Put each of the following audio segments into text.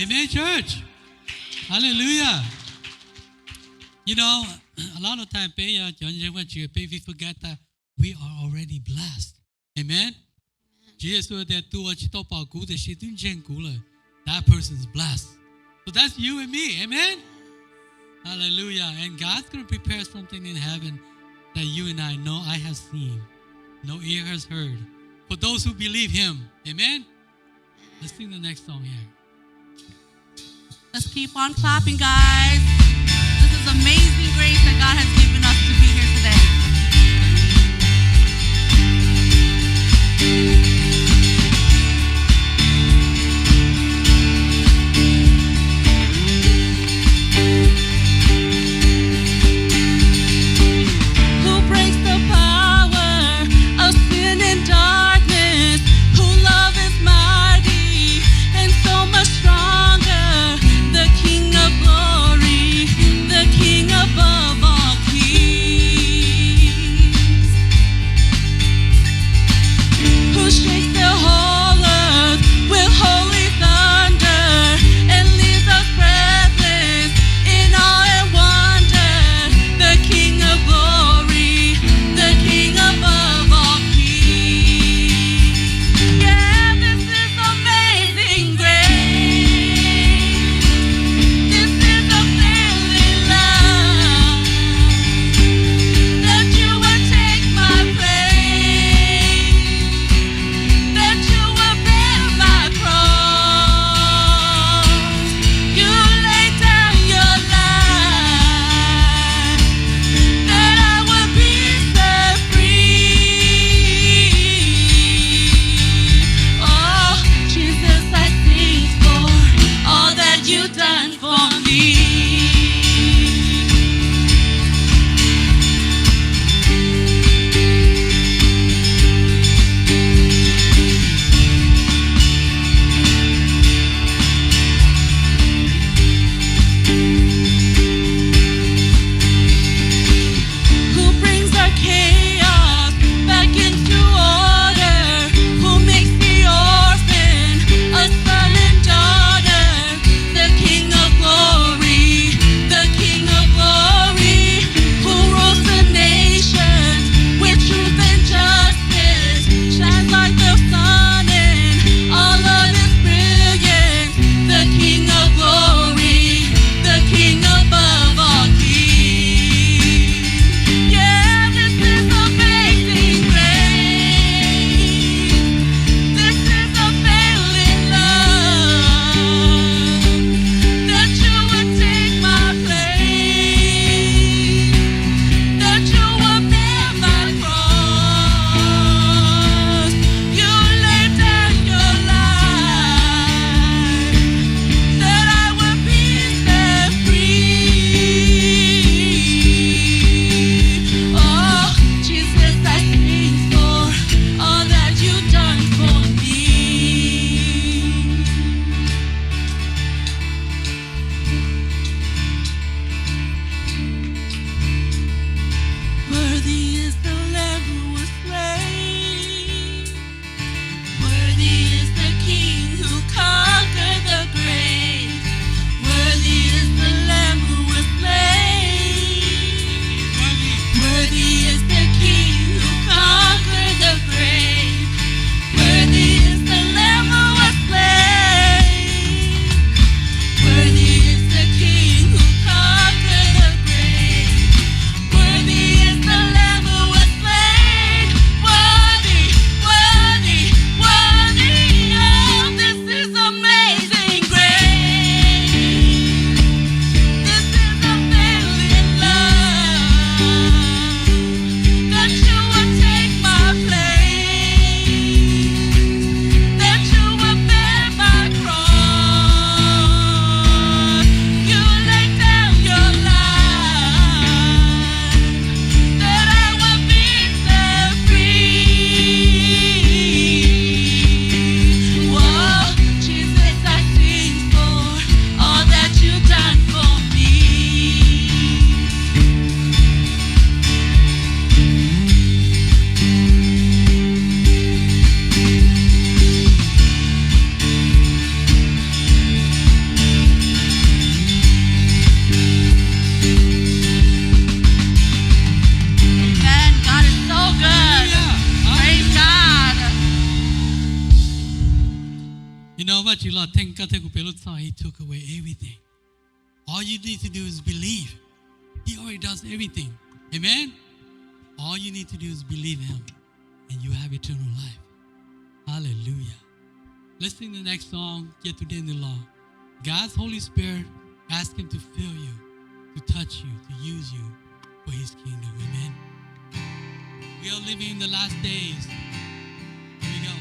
Amen, church. Hallelujah. You know, a lot of time peb yog cov ntseeg Vajtswv peb we forget that we are already blessed. Amen. Tswv Yexus tias tus uas tsis tau pom kuv tiam sis twb ntseeg kuv lawm, that person is blessed. So that's you and me. Amen. Hallelujah. And God's going to prepare something in heaven that you and I, no eye has seen, no ear has heard, for those who believe him. Amen. Let's sing the next song here. Let's keep on clapping, guys. This is amazing grace that God has given us to be here today. Who breaks the power of sin and darkness, who love is mighty and so much stronger, the King of glory, the King above all kings. Los theej koj thiab kuv peb lub txhoj, He took away everything. All you need to do is believe. He already does everything. Amen? All you need to do is believe Him, and you have eternal life. Hallelujah. Let's sing the next song. Cia tus dej nws los. God's Holy Spirit, ask Him to fill you, to touch you, to use you for His kingdom. Amen. We are living in the last days. Here we go.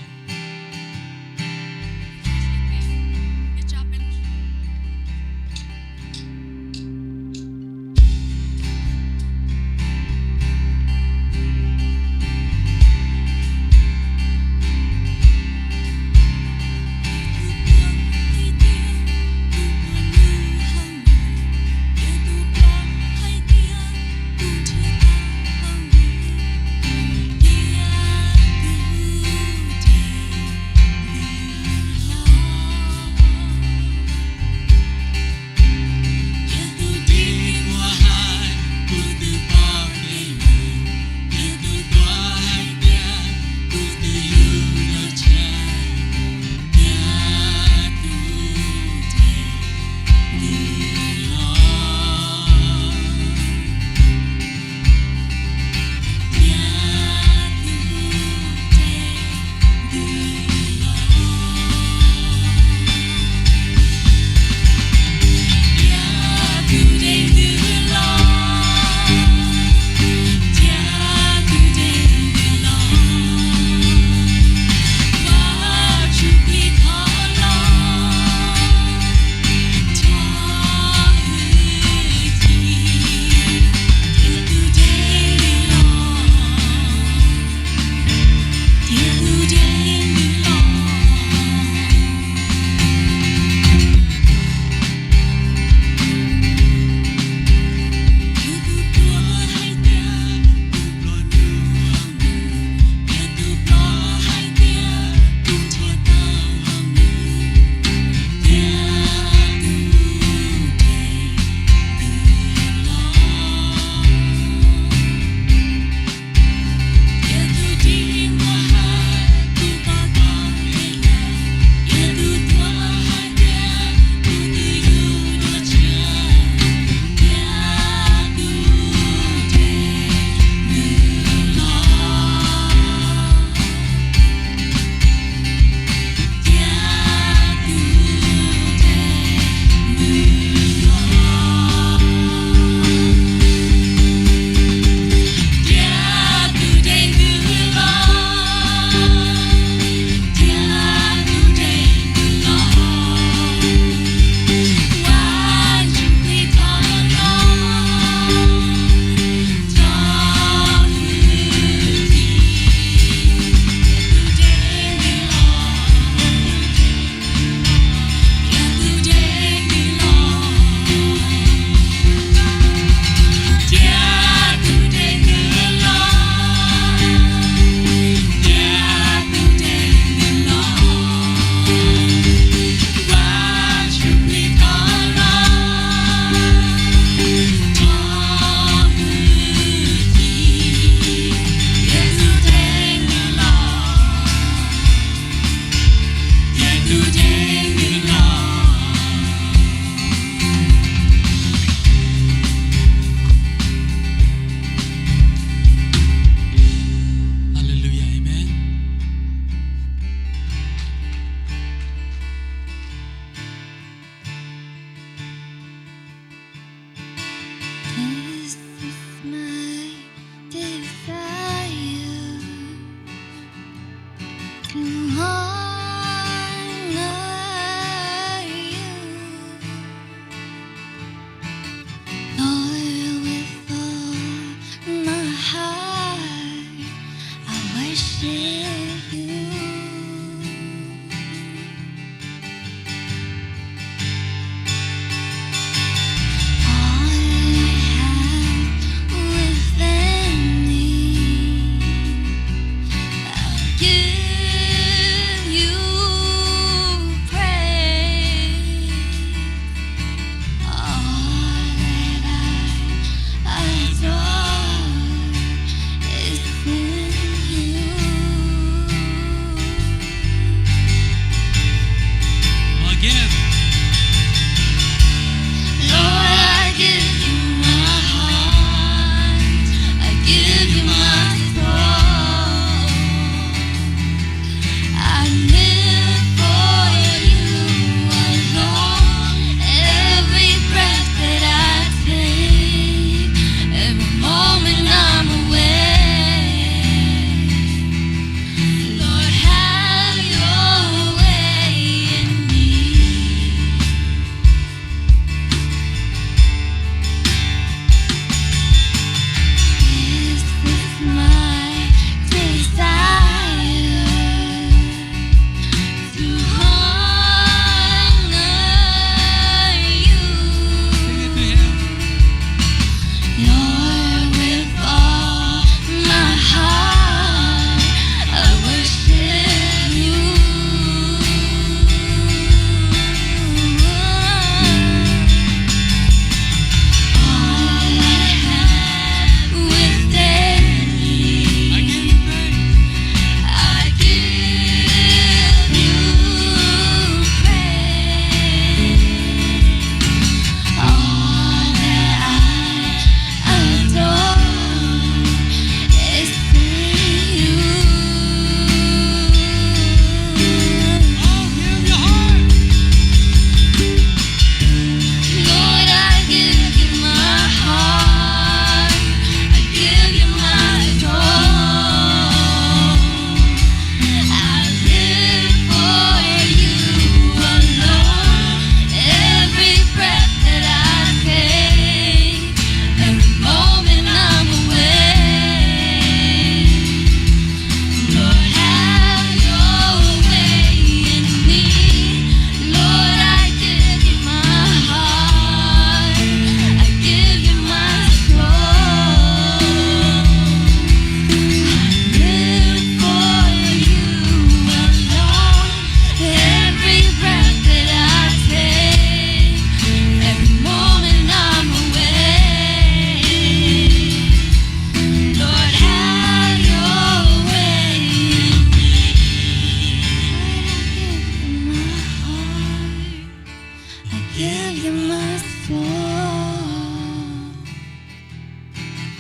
You're my soul.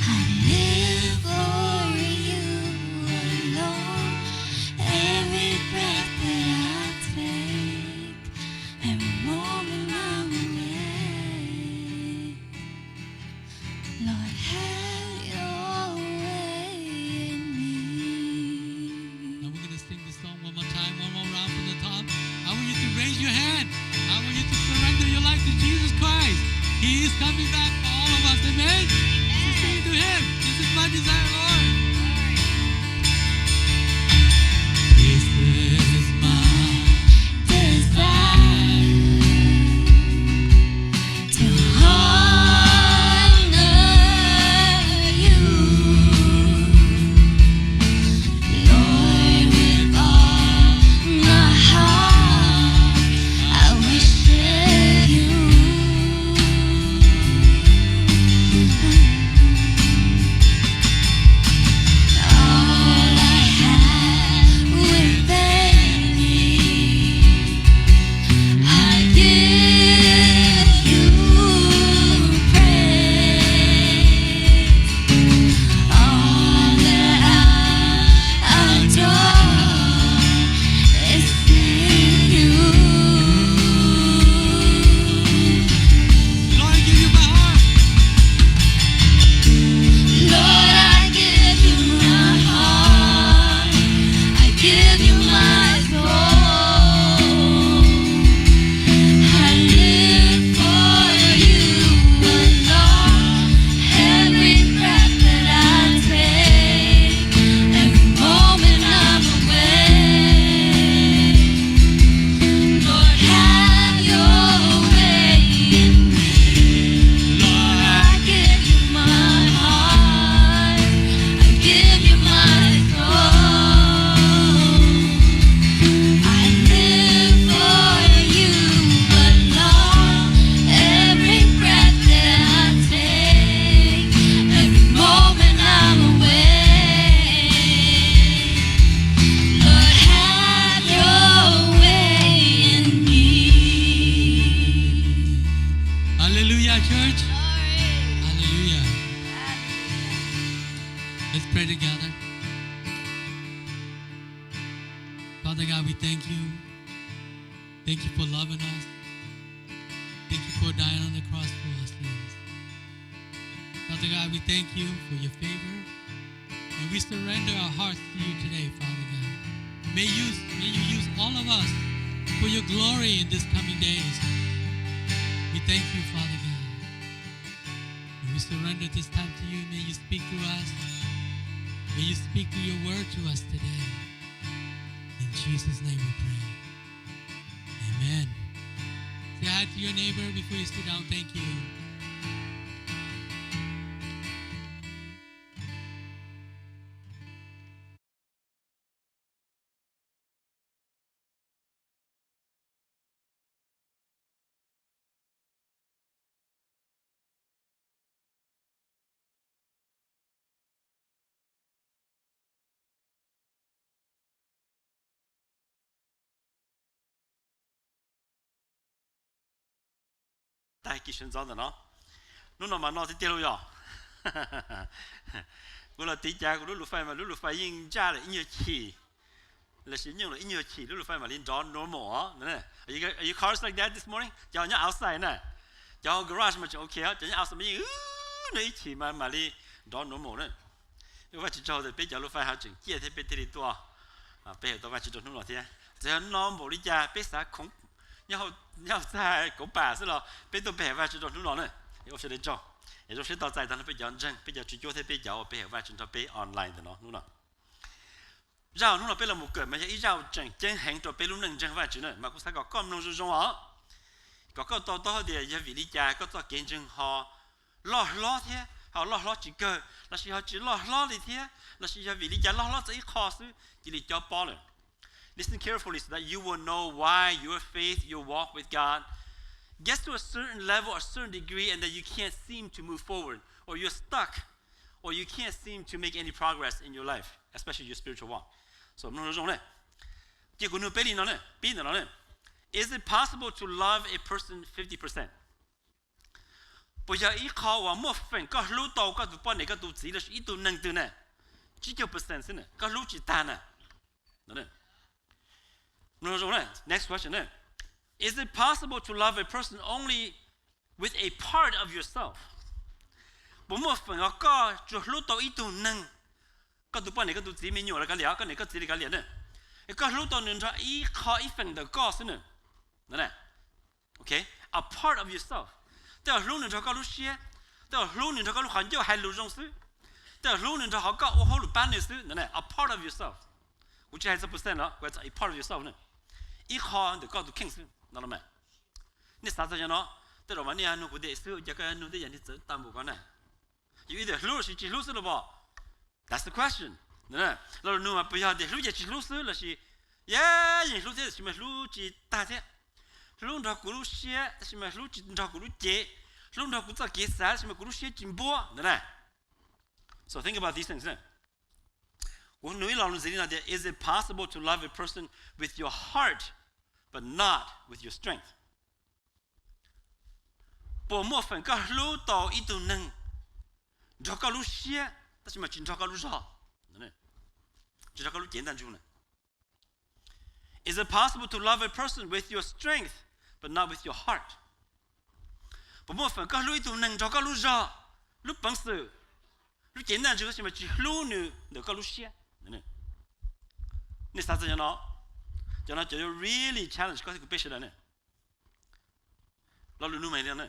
I live for you alone. Every breath that I take, every moment I'm awake. Lord, have your way in me. Now we're gonna sing this song one more time, one more round from the top. I want you to raise your hand. I want you to surrender your life to Jesus Christ. He is coming back for all of us. Amen? Let's sing to him. This is my desire, Lord. This is my desire to honor you. Lord, with all my heart, I worship you. All I have within me, I give you praise. All that I adore is in you. Lord, I give you my heart. Lord, I give you my heart. I give you my soul. I live for you alone. Every breath that I take, every moment I'm awake. Lord, have your way in me. Lord, I give you my heart. I give you my soul. I live for you alone. Every breath that I take, every moment I'm awake. Lord, have your way in me. Hallelujah, church. Hallelujah. Let's pray together. Father God, we thank you. Thank you for loving us. Thank you for dying on the cross for our sins. Father God, we thank you for your favor. And we surrender our hearts to you today, Father God. May you, may you use all of us for your glory in these coming days. We thank you, Father God. And we surrender this time to you. May you speak to us. May you speak through your word to us today. In Jesus' name we pray. Amen. Say hi to your neighbor before you sit down. Thank you. Tag kis sawv ntxov ntawm no, hnub no mas no tiag tiag lauj yog. Kuv los tiv cav kuv lub lus fais mas lub lus fais yeej ntsaj lawm ib nyuag chim, los sis nyeej lawm ib nyuag chim lub lus fais mam li nrov normal os. Are your cars like that this morning? Cov nyob outside na, cov garage mas tseem ok, cov nyob outside mas yeej nrov ib chim mas mam li nrov normal na. Ua Vajtswv tsaug tias peb cov lus fais ho tseem ciaj thiab peb thiaj li tuaj, peb hawm tau Vajtswv rau hnub no thiab. Txawm yog no npaum li cas peb xav khoov nyob hauv txaj kauv pam xwb los peb tuaj pe hawm Vajtswv rau hnub no na. Ua sawv daws tsaug, es zoo siab tau txais tag nrho peb cov ntseeg, peb cov tswv cuab thiab peb cov uas pe hawm Vajtswv nrog peb online ntawm no hnub no. Zaj uas hnub no peb los mus kawm mas yog ib zaj uas tseem ceeb heev rau peb lub neej ntseeg Vajtswv na, mas kuv xav kom koj mloog zoo zoo os, kom koj to taub hais tias yog vim li cas koj txoj kev ntseeg ho loj hlob thiab ho loj hlob tsis kawg, lossis ho tsis loj hlob li thiab, lossis yog vim li cas loj hlob txog ib qho xwb cia li cob pob lawm. Listen carefully so that you will know why your faith, your walk with God, gets to a certain level, a certain degree, and then you can't seem to move forward, or you're stuck, or you can't seem to make any progress in your life, especially your spiritual walk. So, mloog zoo ne. Ces kuv nug peb li no ne, pib ntawm no ne. Is it possible to love a person fifty percent? Puas yog ib qho uas muaj feem koj hlub tau koj tus poj niam koj tus txiv lossis ib tug neeg twg ne? Tsib caug percent xwb na, koj hlub tsis tag na. Next question, is it possible to love a person only with a part of yourself? Puas muaj feem os koj tsuas hlub tau ib tug neeg, koj tus poj niam koj tus txiv me nyuam los kav liam, koj niam koj txiv li kav liam ne, koj hlub tau nws nrog ib qho ib feem ntawm koj xwb na. A part of yourself. Tej zaum hlub nws nrog koj lub siab, tej zaum hlub nws nrog koj lub qhov ncauj hais lus zoo xwb, tej zaum hlub nws nrog qhov koj ua hauj lwm pab nws xwb na, a part of yourself. Kuv tsis hais txog percent los a part of yourself na. Ib qho ntawm koj tus kheej xwb no los mas. Nej xav txog yog no, tej zaum mas nej yog nug kuv tias xwb, ua cas koj yog nug tej yam niag txawv tag npaum ko na? Yus ib tias hlub lossis tsis hlub xwb los pom? That's the question. Lo lus nug mas puas yog tias hlub ces tsis hlub xwb lossis, ya, yeej hlub thiab tab sis mas hlub tsis tag thiab. Hlub nrog kuv lub siab tab sis mas hlub tsis nrog kuv lub cev. Hlub nrog kuv txoj kev xav tab sis mas kuv lub siab tsis npuab ntawd na. So think about these things. Kuv nug ib lo lus ntxiv li no tias, is it possible to love a person with your heart but not with your strength? Puas muaj feem koj hlub tau ib tug neeg nrog koj lub siab tab sis mas tsis nrog koj lub zog, tsis nrog koj lub cev ntaj ntsug na? Is it possible to love a person with your strength but not with your heart? Puas muaj feem koj hlub ib tug neeg nrog koj lub zog, lub peev xwm, lub cev ntaj ntsug tab sis mas tsis hlub nws ntawm koj lub siab? Nej xav txog cov no, cov no cov yuav really challenge koj thiab kuv peb sawv daws ne. Lo lus nug mas li no,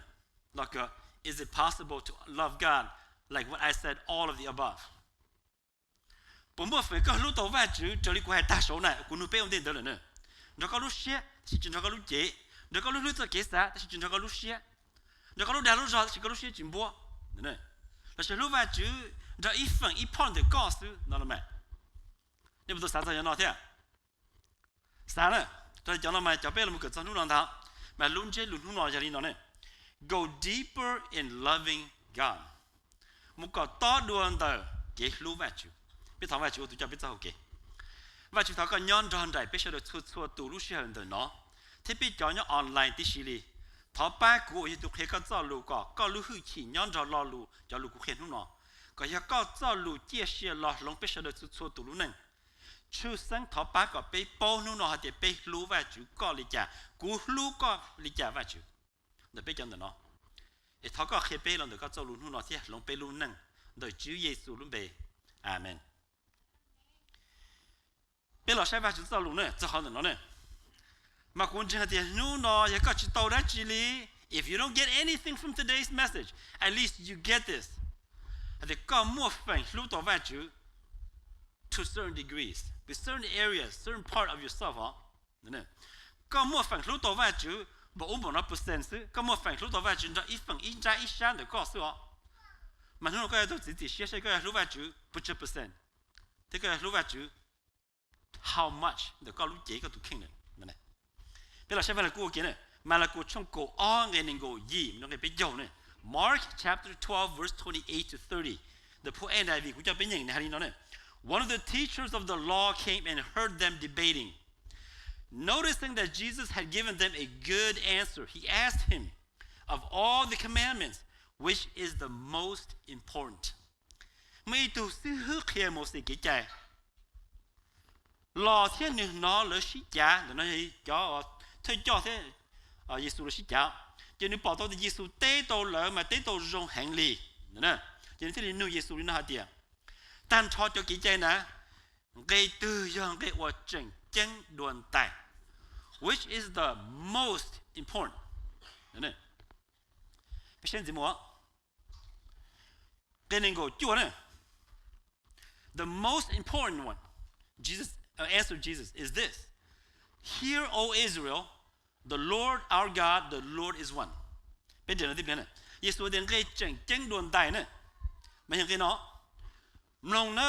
is it possible to love God like what I said, all of the above? Puas muaj feem koj hlub tau Vajtswv raws li kuv hais tag saud na, kuv nug peb ua ntej ntawd lawm na? Nrog koj lub siab tab sis tsis nrog koj lub cev, nrog koj lub hlwb txoj kev xav tab sis tsis nrog koj lub siab, nrog koj lub dag lub zog tab sis koj lub siab tsis npuab, lossis hlub Vajtswv nrog ib feem ib part ntawm koj xwb no los mas. Nej puas tau xav txog cov no thiab? Xav na, raws li cov no mas cov peb los mus kawm txog hnub no ntag, mas lub ntsiab lus hnub no yog li no ne: Go deeper in loving God. Mus kom tob dua ntawm kev hlub Vajtswv. Peb thov Vajtswv ua tus coj peb txoj hau kev. Vajtswv, thov koj nyob nrog nraim peb sawv daws txhua txhua tus lub sij hawm ntawm no, thiab peb cov nyob online tib si li. Thov pab kuv uas yog tus qhia koj txoj lus kom koj lub hwj chim nyob nrog lo lus cov lus kuv qhia hnub no, kom yog koj txoj lus ciaj sia los hloov peb sawv daws txhua txhua tus lub neej. Tshwj xeeb thov pab kom peb paub hnub no hais tias peb hlub Vajtswv koj li cas, kuv hlub koj li cas Vajtswv, ntawm peb cov ntawm no. Es thov koj qhia peb los ntawm koj txoj lus hnub no thiab hloov peb lub neej, ntawm Tswv Yexus lub npe, amees. Peb los saib Vajtswv txoj lus ne txog qhov ntawm no ne. Mas kuv ntseeg hais tias hnub no yog koj tsis tau dab tsi li, if you don't get anything from today's message, at least you get this, hais tias koj muaj feem hlub tau Vajtswv to certain degrees, with certain areas, certain part of yourself os. Koj muaj feem hlub tau Vajtswv npaum ub npaum no percent xwb, koj muaj feem hlub tau Vajtswv nrog ib feem ib nrab ib sab ntawm koj xwb os. Mas hnub no koj yuav tau txiav txim siab saib koj yuav hlub Vajtswv pes tsawg percent, thiab koj yuav hlub Vajtswv how much ntawm koj lub cev koj tus kheej na. Peb los saib Vajluskub ua ke na, Malakaus tshooj kaum ob nqe nees nkaum yim mus rau nqe peb caug ne. Mark chapter twelve, verse twenty-eight to thirty. The Poor N I V, kuv coj peb nyeem nws hais li no ne: One of the teachers of the law came and heard them debating. Noticing that Jesus had given them a good answer, he asked him, Of all the commandments, which is the most important? Muaj ib tug xib hwb qhia Mauxes kev cai los thiab nws hnov lawv sib cav, ntawm no cov thawj coj thiab Yexus lawv sib cav, ces nws pom tau tias Yexus teb tau lawv mas teb tau zoo heev li. Ces nws thiaj li nug Yexus li no hais tias, tag nrho cov kev cai na, nqe twg yog nqe uas tseem ceeb dua ntais? Which is the most important? Peb saib ntxiv mus. Nqe nees nkaum cuaj na. The most important one, Jesus, uh, answer Jesus is this: Hear, O Israel, the Lord our God, the Lord is one. Peb nrhiav no tib pliag na. Yexus tias nqe tseem ceeb dua ntais na, mas yog nqe no: Mloog na,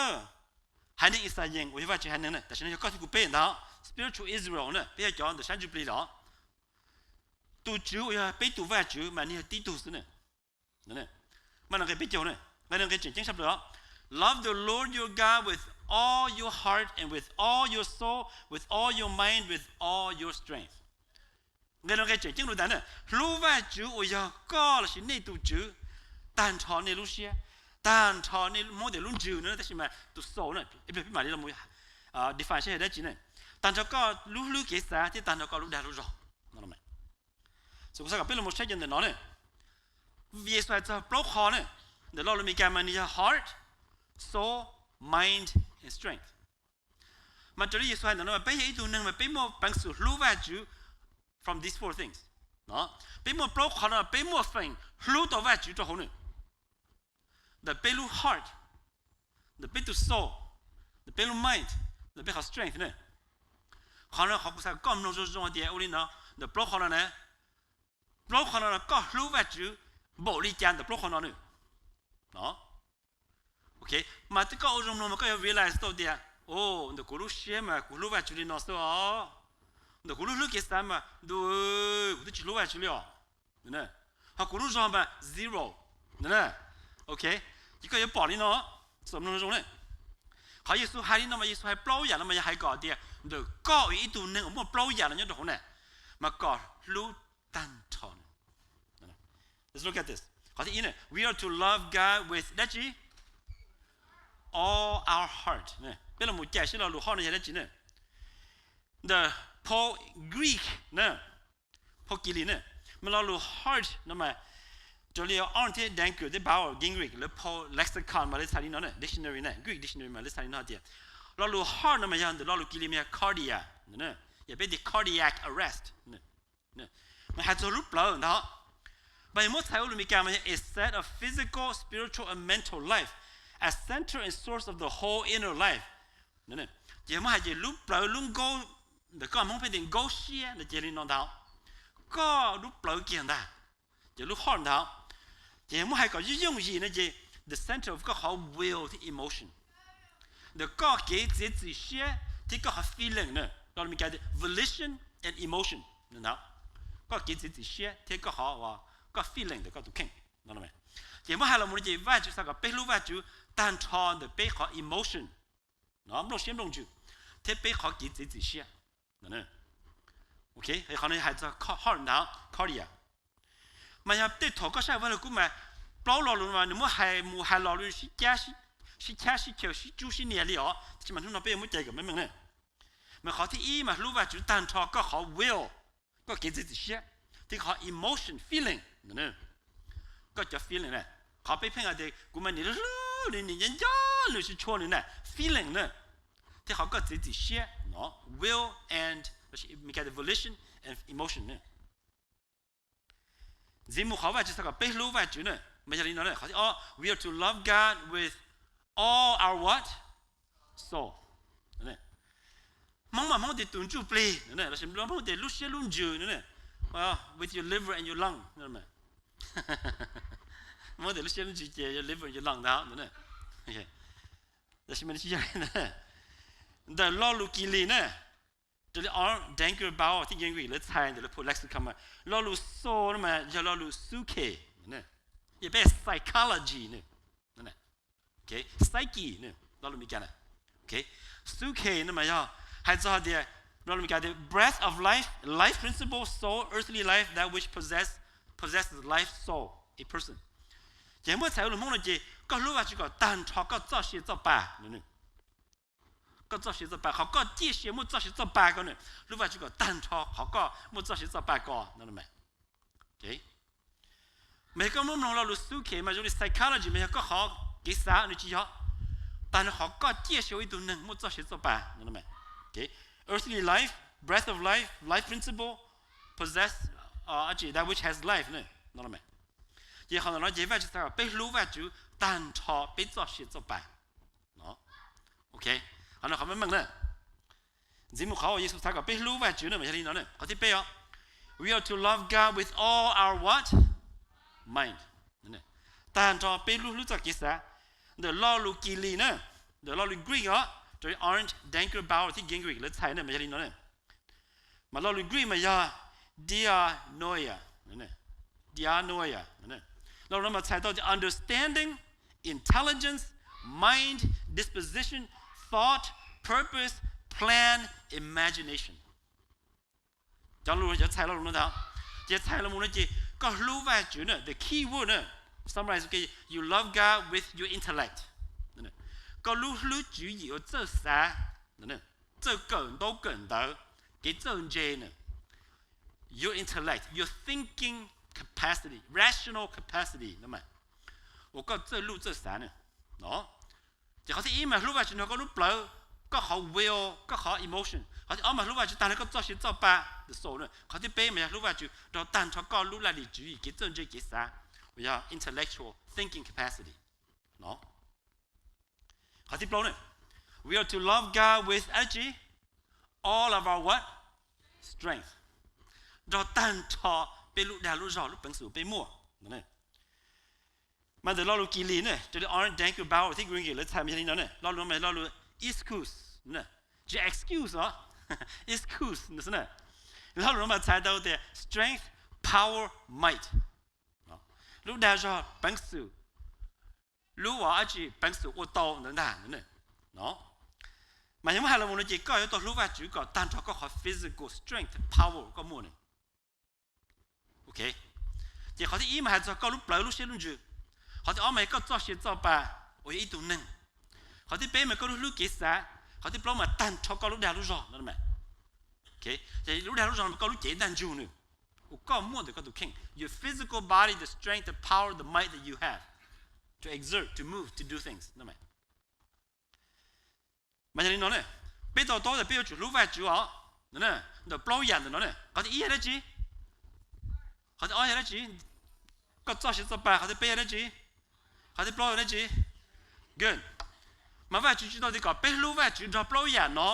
haiv neeg Ixayees uas yog Vajtswv haiv neeg na, tam sim no yog koj thiab kuv peb ntag, spiritual Israel na, peb yog cov ntawm sab ntsuj plig los. Tus Tswv uas yog peb tus Vajtswv mas nws yog tib tug xwb na. Mas nqe peb caug na, nqe tseem ceeb sab plaws os: Love the Lord your God with all your heart and with all your soul, with all your mind, with all your strength. Nqe no nqe tseem ceeb lug tas na, hlub Vajtswv uas yog koj lossis nej tus Tswv tag nrho nej lub siab, tag nrho nej Hmoob tias lub ntsws no, tab sis mas tus soul na, peb mam li los define saib yog dab tsi na, tag nrho koj lub hlwb kev xav thiab tag nrho koj lub dag lub zog. Kuv xav kom peb los saib cov ntawm no na, Yexus hais txog plaub qho na, ntawm lo lus Meskas mas nws yog heart, soul, mind and strength. Mas raws li Yexus hais ntawm no mas peb yog ib tug neeg mas peb muaj peev xwm hlub Vajtswv from these four things. Peb muaj plaub qho no peb muaj feem hlub tau Vajtswv rau hauv nws, ntawm peb lub heart, ntawm peb tus soul, ntawm peb lub mind, ntawm peb qhov strength na. Qhov no qhov kuv xav kom koj mloog zoo zoo tias ua li no, ntawm plaub qho no na, plaub qho no koj hlub Vajtswv npaum li cas ntawm plaub qho no na. Mas koj ua zoo mloog mas koj yuav realize tau tias, o, ntawm kuv lub siab mas kuv hlub Vajtswv li no xwb os. Ntawm kuv lub hlwb kev xav mas ntuj, kuv twb tsis hlub Vajtswv li os. Ho kuv lub zog mas zero. Ok, ces koj yuav pom li no, mloog zoo na. Qhov Yexus hais li no mas Yexus hais plaub yam no mas yog hais kom tias ntawm koj ib tug neeg uas muaj plaub yam no nyob rau hauv na, mas kom hlub tag nrho. Qhov thib ib, we are to love God with dab tsi? All our heart. Peb los mus cais seb lo lus heart no yog dab tsi na. Ntawm phau Greek na, phau Kilis na, mas lo lus heart no mas raws li Arndt thiab Danker thiab Bauer Gingrich lawv phau lexicon mas lawv txhais li no na, dictionary na, Greek dictionary mas lawv txhais li no tias lo lus heart no mas yog ntawm lo lus Kilis mas yog cardia, yog peb tias cardiac arrest. Mas hais txog lub plawv ntag. Mas yog muab txhais ua lus Meskas mas yog a set of physical, spiritual and mental life as center and source of the whole inner life. Ces yog muab hais ces lub plawv lub nkaub ntawm koj Hmoob peb tias nkaub siab no ces li no ntag. Koj lub plawv kiag ntag, ces lub heart ntag. Ces yog muab hais kom yooj yooj yim no ces the center of koj qhov will thiab emotion, ntawm koj kev txiav txim siab thiab koj qhov feeling na, lo lus Meskas tias volition and emotion ntag. Koj kev txiav txim siab thiab koj qhov, koj feeling ntawm koj tus kheej. Ces muab hais los mus no ces Vajtswv xav kom peb hlub Vajtswv tag nrho ntawm peb qhov emotion, nplooj siab nplooj ntsws, thiab peb qhov kev txiav txim siab. Qhov no hais txog heart ntag, cardia. Mas yog tej thaum koj saib Vajluskub mas plaub lo lus mas nws muab hais mus hais los lus sib cab sib chaw sib tsub sib nias li os, tab sis mas hnub no peb yuav muab cais kom meej meej na. Mas qhov thib ib mas hlub Vajtswv tag nrho koj qhov will, koj kev txiav txim siab, thiab koj qhov emotion, feeling, koj cov feeling na. Qhov peb pheej hais tias kuv mas nim hlub nws, nim nco nco nws, tsis tshua nws na, feeling na, thiab qhov koj txiav txim siab no, will and, Meskas tias volition and emotion na. Ntxiv mus qhov Vajtswv xav kom peb hlub Vajtswv na, mas yog li no, qhov thib ob, we are to love God with all our what? Soul. Hmoob mas Hmoob tias tus ntsuj plig, lossis Hmoob tias lub siab lub ntsws, with your liver and your lung. Hmoob tias lub siab lub ntsws ces your liver and your lung ntag. Tab sis mas tsis yog li ntawd. Ntawm lo lus Kilis na, raws li Arndt, Danker, Bauer thiab Gingrich lawv txhais ntawm lawv phau lexicon mas lo lus soul no mas yog lo lus psyche, yog peb psychology na, psyche na, lo lus Meskas na. Psyche no mas yog hais txog tias, lo lus Meskas tias breath of life, life principle, soul, earthly life, that which possess, possesses life, soul, a person. Ces muab txhais ua lus Hmoob no ces koj hlub Vajtswv kom tag nrho koj txoj sia txoj pa. Koj txoj sia txoj pa, qhov koj ciaj sia muaj txoj sia txoj pa ko na, hlub Vajtswv kom tag nrho qhov koj muaj txoj sia txoj pa ko no. Mas yog koj muab mloog lo lus psyche mas zoo li psychology mas yog koj qhov kev xav nws tsis yog, tag nrho qhov koj ciaj sia ua ib tug neeg muaj txoj sia txoj pa no. Earthly life, breath of life, life principle, possess, that which has life no. Ces qhov ntawm no ces Vajtswv xav kom peb hlub Vajtswv tag nrho peb txoj sia txoj pa. Qhov no qhov meej meej na. Ntxiv mus qhov uas Yexus xav kom peb hlub Vajtswv na mas yog li no, qhov thib peb os, we are to love God with all our what? Mind. Tag nrho peb lub hlwb txoj kev xav. Ntawm lo lus Kilis na, ntawm lo lus Greek os, raws li Arndt, Danker, Bauer thiab Gingrich lawv txhais na mas yog li no. Mas lo lus Greek mas yog dianoia, dianoia. Lo lus no mas txhais tau tias understanding, intelligence, mind, disposition, thought, purpose, plan, imagination. Cov lus cov txhais lo lus no ntag. Ces txhais los mus no ces koj hlub Vajtswv na, the key word na, summarize, okay, you love God with your intellect. Koj lub hlwb tswv yim uas txawj xav, txawj kawm ntaub kawm ntawv, kev txawj ntse na, your intellect, your thinking capacity, rational capacity no mas, uas koj txawj luj txawj xav na. Ces qhov thib ib mas hlub Vajtswv nrog koj lub plawv, koj qhov will, koj qhov emotion. Qhov thib ob mas hlub Vajtswv tag nrho koj txoj sia txoj pa, the soul na. Qhov thib peb mas yog hlub Vajtswv nrog tag nrho koj lub laj lim tswv yim, kev txawj ntse, kev xav, uas yog intellectual thinking capacity no. Qhov thib plaub na, we are to love God with energy, all of our what? Strength. Nrog tag nrho peb lub dag lub zog, lub peev xwm peb muaj. Mas ntawm lo lus Kilis ne, raws li Aaron Dankert Bauer thiab Green lawv txhais mas yog li no ne, lo lus no mas lo lus ischus, tsis excuse os, ischus no xwb na. Lo lus no mas txhais tau tias strength, power, might. Lub dag zog, peev xwm, lub uas dab tsi, peev xwm ua tau ntawd ntag no. Mas yog muab hais los mus no ces koj yuav tau hlub Vajtswv kom tag nrho koj qhov physical strength, power koj muaj ne. Ok, ces qhov thib ib mas hais txog koj lub plawv lub siab lub ntsws. Qhov thib ob mas yog koj txoj sia txoj pa uas yog ib tug neeg. Qhov thib peb mas koj lub hlwb kev xav. Qhov thib plaub mas tag nrho koj lub dag lub zog no. Ces lub dag lub zog no koj lub cev ntaj ntsug nws, uas koj muaj ntawm koj tus kheej, your physical body, the strength, the power, the might that you have to exert, to move, to do things no. Mas yog li no ne, peb to taub tias peb yuav tsum hlub Vajtswv os, ntawm plaub yam ntawm no ne. Qhov thib ib yog dab tsi? Qhov thib ob yog dab tsi? Koj txoj sia txoj pa. Qhov thib peb yog dab tsi? Qhov thib plaub yog dab tsi? Good. Mas Vajtswv tsis tau tias kom peb hlub Vajtswv nrog plaub yam no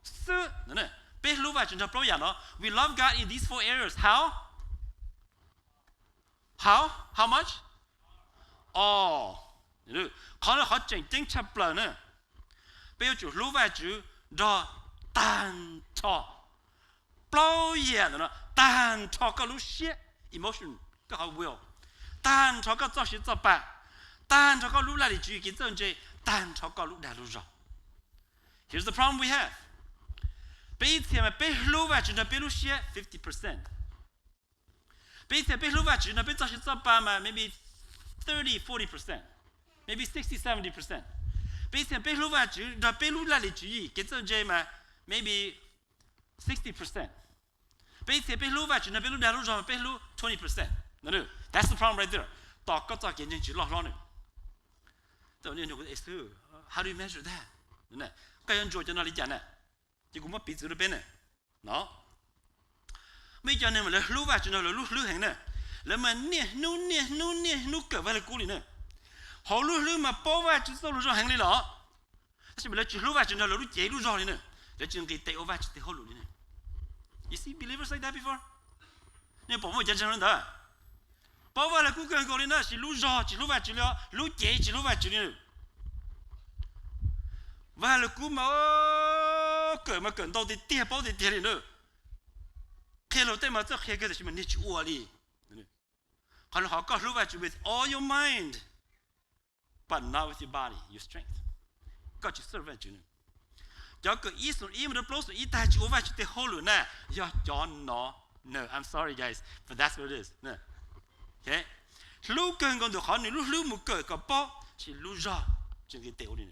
xwb. Peb hlub Vajtswv nrog plaub yam no. We love God in these four areas. How? How? How much? All. Qhov no qhov tseem ceeb tshaj plaws na. Peb yuav tsum hlub Vajtswv nrog tag nrho plaub yam ntawm no, tag nrho koj lub siab, emotion, koj qhov will, tag nrho koj txoj sia txoj pa, tag nrho koj lub laj lim tswv yim kev txawj ntse, tag nrho koj lub dag lub zog. Here's the problem we have. Peb ib txhia mas peb hlub Vajtswv nrog peb lub siab fifty percent. Peb ib txhia peb hlub Vajtswv nrog peb txoj sia txoj pa mas maybe thirty, forty percent, maybe sixty, seventy percent. Peb ib txhia peb hlub Vajtswv nrog peb lub laj lim tswv yim kev txawj ntse mas maybe sixty percent. Peb ib txhia peb hlub Vajtswv nrog peb lub dag lub zog mas peb hlub twenty percent. That's the problem right there. Tos koj txoj kev ntseeg tsis loj hlob nws. How do you measure that? Koj yuav ntsuas cov no li cas na? Ces kuv muab piv txwv rau peb na. No, muaj ib co neeg mas lawv hlub Vajtswv nrog lawv lub hlwb heev na. Lawv mas niaj hnub niaj hnub niaj hnub kawm Vaj Lug Kub li na. Hauv lub hlwb mas paub Vajtswv txoj lus zoo heev li los, tab sis mas lawv tsis hlub Vajtswv nrog lawv lub cev lub zog li na. Lawv tsis nqis tes ua Vajtswv tes hauj lwm li na. You see believers like that before? Nej pom muaj cov ntseeg li ntawd, paub Vaj Lug Kub kawg nkaus li na, sis lub zog tsis hlub Vajtswv li os, lub cev tsis hlub Vajtswv li na. Vaj Lug Kub mas kawm mas kawm ntau tiag tiag, paub tiag tiag li na. Qhia luag tej mas txawj qhia kawg tab sis mas niag tsis ua li. Qhov no qhov koj hlub Vajtswv with all your mind, but not with your body, your strength. Koj tsis serve Vajtswv na. Cov kawm ib xus ib mus rau plaub xus ib tag tsis ua Vajtswv tes hauj lwm na, yog cov no. No, I'm sorry guys, but that's what it is. Hlub kawg nkaus ntawm qhov nws lub hlwb mus kawm kom paub, sis lub zog tsis nqis tes ua li.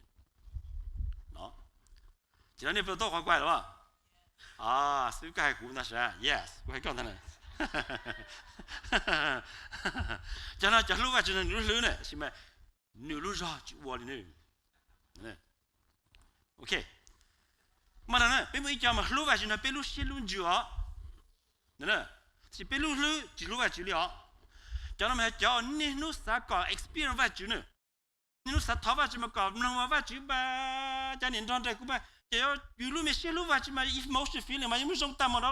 Ces no nej puas tau qhov kuv hais los? Xwb koj hais kuv ntag sas, yes, kuv hais koj ntag na. Cov no cov hlub Vajtswv nws lub hlwb na, sis mas nws lub zog tsis ua li na. Ok, mas no peb muaj ib co mas hlub Vajtswv nrog peb lub siab lub ntsws os, tab sis peb lub hlwb tsis hlub Vajtswv li os. Cov no mas yog cov niaj hnub xav kom experience Vajtswv na. Niaj hnub xav thov Vajtswv mas kom mloog mas Vajtswv mas, cas niam nrog nraim kuv mas, ces yus lub me siab hlub Vajtswv mas emotion feeling mas yuav muaj zoo tag mus no,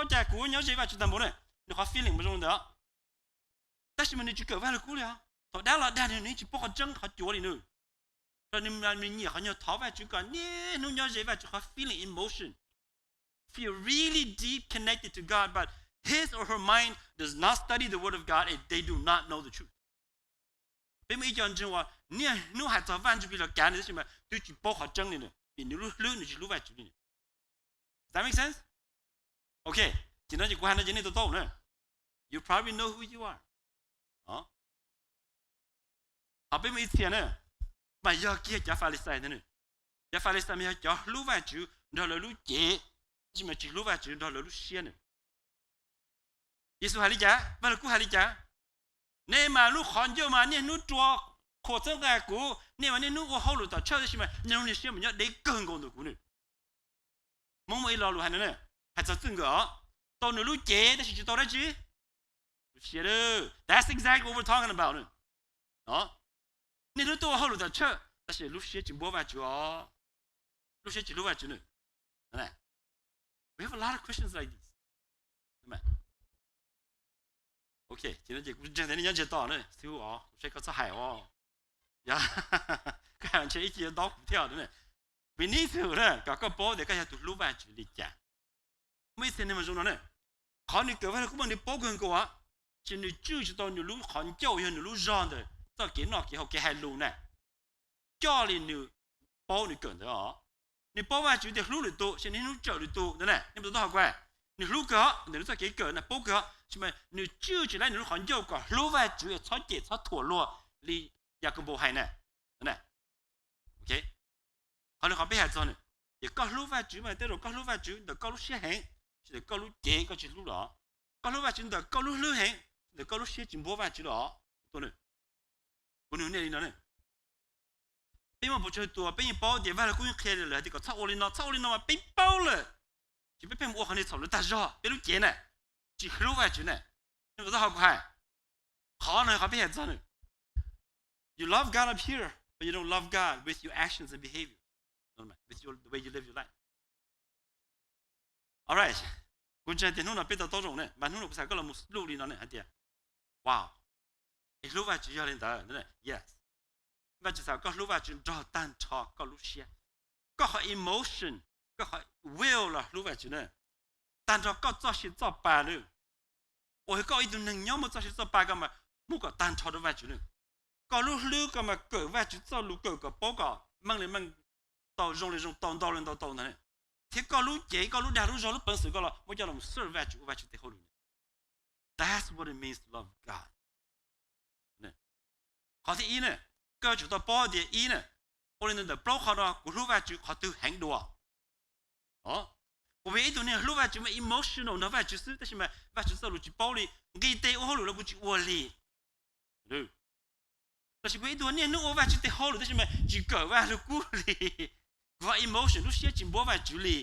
cas kuv nyob ze Vajtswv tag npaum na. Nws qhov feeling mas zoo li ntawd. Tab sis mas nws tsis kawm Vaj Lug Kub li os. Thaum dab los dag nws, nws tsis paub qhov tseeb qhov cuav li nws. Nws nyiam qhov nyuag thov Vajtswv kom niaj hnub nyob ze Vajtswv, qhov feeling, emotion, feel really deep connected to God, but his or her mind does not study the word of God and they do not know the truth. Peb muaj ib co ntseeg uas niaj hnub hais txog Vaj Ntsuj Plig los kav nws tab sis mas twb tsis paub qhov tseeb li na, vim nws lub hlwb nws tsis hlub Vajtswv li. Does that make sense? Ok, Ces no ces kuv hais no ces nej to taub na. You probably know who you are. Ho peb muaj ib txhia na, mas yog kiag cov Falixais ntag. Cov Falixais mas yog cov hlub Vajtswv nrog lawv lub cev, tab sis mas tsis hlub Vajtswv nrog lawv lub siab na. Yexus hais li cas, Vaj Lug Kub hais li cas? Nej mas lub qhov ncauj mas niaj hnub rua qhuas txhawb nqa kuv, nej mas niaj hnub ua hauj lwm tom church, tab sis mas nws lub niag siab mas nyob deb kawg nkaus ntawm kuv na. Hmoob muaj ib lo lus hais no, hais txog txij nkawm os, tau nws lub cev tab sis tsis tau dab tsi, lub siab. That's exactly what we're talking about. Niaj hnub tuaj ua hauj lwm tom church tab sis lub siab tsis npuab Vajtswv os, lub siab tsis hlub Vajtswv na. We have a lot of Christians like this. Ok, ces no ces kuv ntseeg tias nej nyob ntsiag to na, xib hwb os, kuv saib koj txhob hais os. Yog koj hais ntshe ib ce yuav ntaub kuv thiab. We need to na, kom koj paub tias koj yog tus hlub Vajtswv li cas. Muaj ib txhia neeg mas zoo no na, qhov nws kawm Vaj Lug Kub mas nws paub kawg nkaus, ces nws tswj tsis tau nws lub qhov ncauj yog nws lub zog ntawm txoj kev noj kev haus kev hais lus na, coj li nws paub nws kawm ntawd os. Nws paub Vajtswv tias hlub lwm tus, ces nws hnub tsawm lwm tus ntawd na, nej puas tau taub hais kuv? Nws hlub kawg, ntawm nws txoj kev kawm na paub kawg, tab sis mas nws tswj tsis laib nws lub qhov ncauj kom hlub Vajtswv, txhob cem txhob thuam luag li Yakaunpaus hais na. Qhov no qhov peb hais txog nws, ces koj hlub Vajtswv mas tej zaum koj hlub Vajtswv ntawm koj lub siab heev, tsis ntawm koj lub cev koj tsis hlub los? Koj hlub Vajtswv ntawm koj lub hlwb heev, ntawm koj lub siab tsis npuab Vajtswv los? Kuv nug nej li no, peb muaj pes tsawg tus peb yeej paub tias Vaj Lug Kub yeej qhia lawm hais tias kom txhob ua li no, txhob ua li no mas peb paub lawm, ces peb pheej mus ua qhov niag txhaum lawv tag zog, peb lub cev na tsis hlub Vajtswv na. Nej puas tau hais kuv hais? Qhov no qhov peb hais txog nws, you love God up here, but you don't love God with your actions and behavior, with your, the way you live your life. Alright, kuv ntseeg tias hnub no peb to taub zoo ne, mas hnub no kuv xav koj los mus luj li no ne hais tias, wow, es hlub Vajtswv yog li ntawd. Yes, Vajtswv xav koj hlub Vajtswv nrog tag nrho koj lub siab, koj qhov emotion, koj qhov will los hlub Vajtswv na, tag nrho koj txoj sia txoj pa na. Uas yog koj ib tug neeg nyob muaj txoj sia txoj pa koj mas muab kom tag nrho rau Vajtswv na. Koj lub hlwb koj mas kawm Vajtswv txoj lus kawm kom paub kom meej li meej, tau zoo li zoo, tau ntau li ntau tau ntag. Thiab koj lub cev, koj lub dag lub zog, lub peev xwm koj los muab coj los serve Vajtswv, ua Vajtswv tes hauj lwm. That's what it means to love God. Qhov thib ib na, koj yuav tsum tau paub tias ib na, ua li ntawd ntawm plaub qhov no kuv hlub Vajtswv qhov twg heev dua. Kuv yog ib tug neeg hlub Vajtswv mas emotional nrog Vajtswv xwb, tab sis mas Vajtswv txoj lus tsis paub li, nqis tes ua hauj lwm los kuv tsis ua li. Tab sis kuv yog ib tug niaj hnub ua Vajtswv tes hauj lwm tab sis mas tsis kawm Vaj Lug Kub li, kuv qhov emotion lub siab tsis npuab Vajtswv li.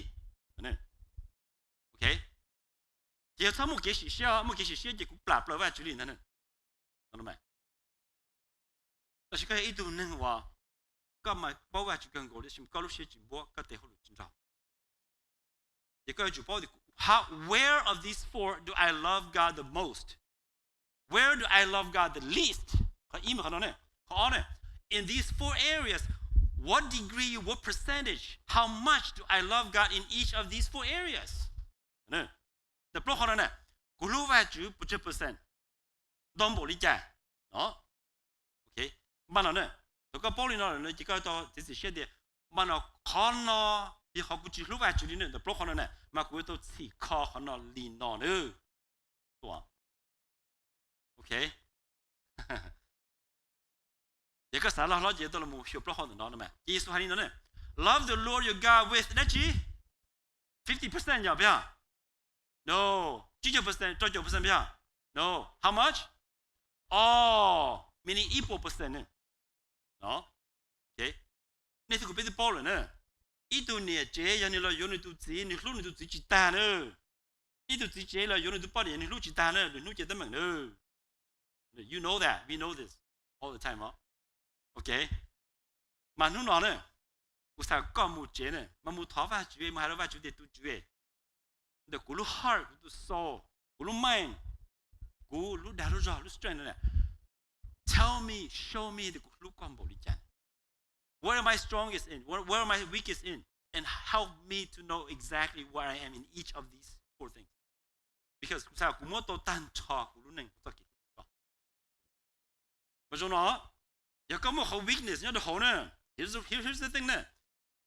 Ok, ces yog txhob muaj kev sim siab, muaj kev sim siab ces kuv plam plaws Vajtswv li ntag. Tab sis koj yog ib tug neeg uas koj mas paub Vajtswv kawg nkaus li, tab sis koj lub siab tsis npuab, koj tes hauj lwm tsis nrog. Ces koj yuav tsum paub tias, how, where of these four do I love God the most? Where do I love God the least? Qhov ib mas qhov no ne. Qhov ob ne, in these four areas, what degree, what percentage, how much do I love God in each of these four areas? Ntawm plaub qhov no na, kuv hlub Vajtswv pes tsawg percent, ntau npaum li cas? Npaj no na, thaum koj paub li no lawm ces koj tau txiav txim siab tias, npaj no, qhov no yog qhov kuv tsis hlub Vajtswv li na, ntawm plaub qhov no na mas kuv yuav tau txhim kho qhov no li no na. Ok, ces koj xav loj hlob ces tau los xyuas plaub qhov ntawm no no mas. Ces Yexus hais li no ne, love the Lord your God with dab tsi? Fifty percent yog peb yog? No, tsib caug percent, rau caum percent peb yog? No, how much? All, meaning ib puas percent ne. Nej twb kuv peb twb paub lawm na, ib tug niam tsev yog nws los yuav nws tus txiv, nws hlub nws tus txiv tsis tag na. Ib tug txiv tsev los yuav nws tus poj niam, nws hlub tsis tag na, nws hnub cev teeb meem na. You know that, we know this all the time. Ok, mas hnub no na, kuv xav koj mus tsev na mas mus thov Vajtswv, mus hais rau Vajtswv tias, tus Tswv, ntawm kuv lub heart, kuv tus soul, kuv lub mind, kuv lub dag lub zog, lub strength na, tell me, show me tias kuv hlub koj npaum li cas. Where am I strongest in? Where, where am I weakest in? And help me to know exactly where I am in each of these four things. Because kuv xav kuv muab tau tag nrho kuv lub neej kuv txoj kev hlub koj. Mas zoo no, yog koj muaj qhov weakness nyob rau hauv na, here's, here's the thing na,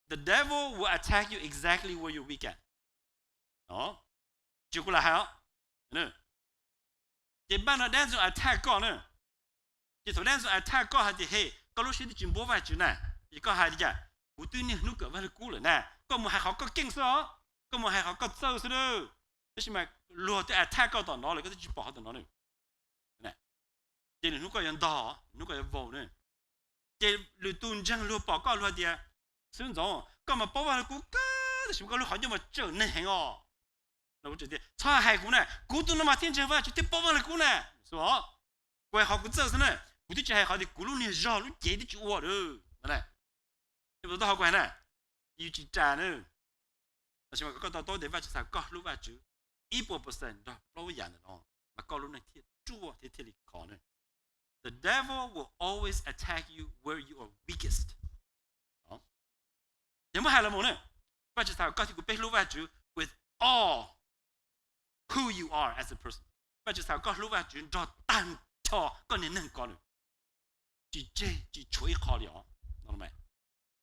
the devil will attack you exactly where you're weak at. Tsis kuv lam hais os. Ces npaj no dab ntxwg attack koj na. Ces thaum dab ntxwg attack koj hais tias, he, koj lub siab twb tsis npuab Vajtswv na, ces koj hais li cas? Kuv twb niaj hnub kawm Vajluskub lawm na. Koj mus hais qhov koj keej xwb os, koj mus hais qhov koj txawj xwb na. Tab sis mas luag twb attack koj tom no lawm, koj twb tsis pom qhov tom no na. Ces lwm hnub koj yuav ntog, lwm hnub koj yuav vau na. Ces lwm tus ntseeg luag pom koj luag tias, xib hwb Ntxoov, koj mas paub Vajluskub kawg tab sis mas koj lub qhov ncauj mas tsawm neeg heev os. Txhob hais kuv na, kuv tus no mas thiaj ntseeg Vajtswv thiaj paub Vajluskub na. Kuv hais qhov kuv txawj xwb na, kuv twb tsis hais qhov tias kuv lub niag zog lub cev twb tsis ua. Tau qhov kuv hais na, yus tsis ras na. Tab sis mas koj to taub tias Vajtswv xav koj hlub Vajtswv ib puas percent nrog plaub yam ntawm no, mas koj lub neej thiaj ruaj thiab thiaj li khov na. The devil will always attack you where you are weakest. Yog muab hais los mus na, Vajtswv xav koj thiab kuv peb hlub Vajtswv with all who you are as a person. Vajtswv xav koj hlub Vajtswv nrog tag nrho koj niag neeg ko na, tsis tseg tsis tshuav ib qho li os,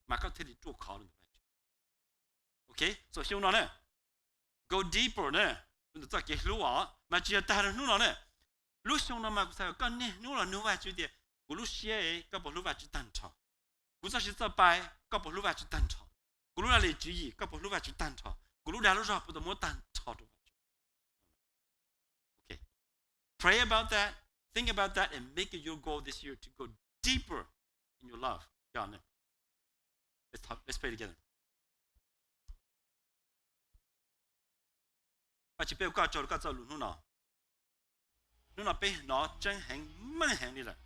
mas koj thiaj li ruaj khov rau ntawm Vajtswv. Ok, xyoo no na, go deeper na, rau ntawm txoj kev hlub os, mas tsis yog tag rau hnub no na. Lub xyoo no mas kuv xav kom koj niaj hnub los nug Vajtswv tias, kuv lub siab, koj puas hlub Vajtswv tag nrho? Kuv txoj siab txoj pa, koj puas hlub Vajtswv tag nrho? Kuv lub laj lim tswv yim, koj puas hlub Vajtswv tag nrho? Kuv lub dag lub zog puas tau muab tag nrho rau Vajtswv? Pray about that, think about that, and make it your goal this year to go deeper in your love. Let's pray together. Vajtswv, peb ua koj tsaug rau koj txoj lus hnub no. Hnub no peb hnov tseeb heev meej heev li lawm.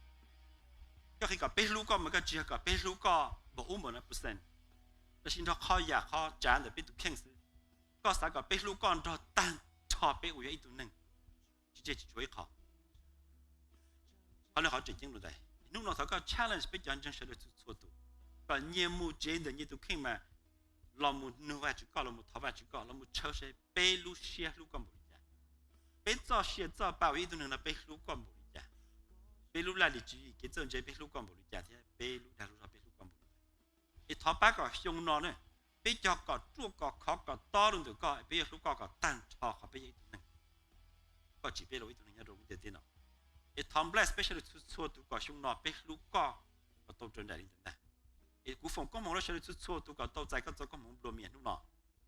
Koj qhia kom peb hlub koj mas koj tsis yog kom peb hlub koj npaum ub npaum no percent, tab sis nrog qhov yam qhov tsav ntawm peb tus kheej xwb. Koj xav kom peb hlub koj nrog tag nrho peb uas yog ib tug neeg, tsis tseg tsis tshuav ib qho. Qhov no qhov tseem ceeb dua ntais. Hnub no thov koj challenge peb cov ntseeg sawv daws txhua txhua tus, kom nyias mus tsev ntawm nyias tus kheej mas los mus nug Vajtswv koj, los mus thov Vajtswv koj, los mus tshawb saib peb lub siab hlub koj npaum li cas, peb txoj sia txoj pa uas yog ib tug neeg no peb hlub koj npaum li cas, peb lub laj lim tswv yim kev txawj ntse peb hlub koj npaum li cas thiab peb lub dag lub zog peb hlub koj npaum li cas. Es thov pab kom xyoo no ne, peb cog kom ruaj kom khov kom tob rau ntawm koj, peb yuav hlub koj kom tag nrho qhov peb yog ib tug neeg. Koj tsim peb los ib tug neeg nyob rau lub ntiaj teb no. Es thov bless peb sawv daws txhua txhua tus kom xyoo no peb hlub koj kom tau raws nraim li ntawd ntag. Es kuv foom koob hmoov rau sawv daws txhua txhua tus kom tau txais koj txoj koob hmoov nplua mias hnub no,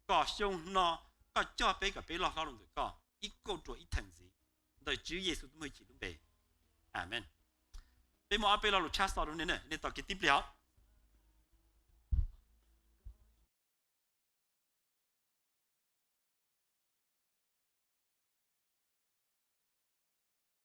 kom xyoo no koj coj peb kom peb loj hlob rau ntawm koj ib kauj ruam ib theem ntxiv. Ntawm Tswv Yexus tus muaj hwj chim lub npe, amees. Peb muaj ob peb lo lus tshab xov rau nej, nej tos kev tib pliag os.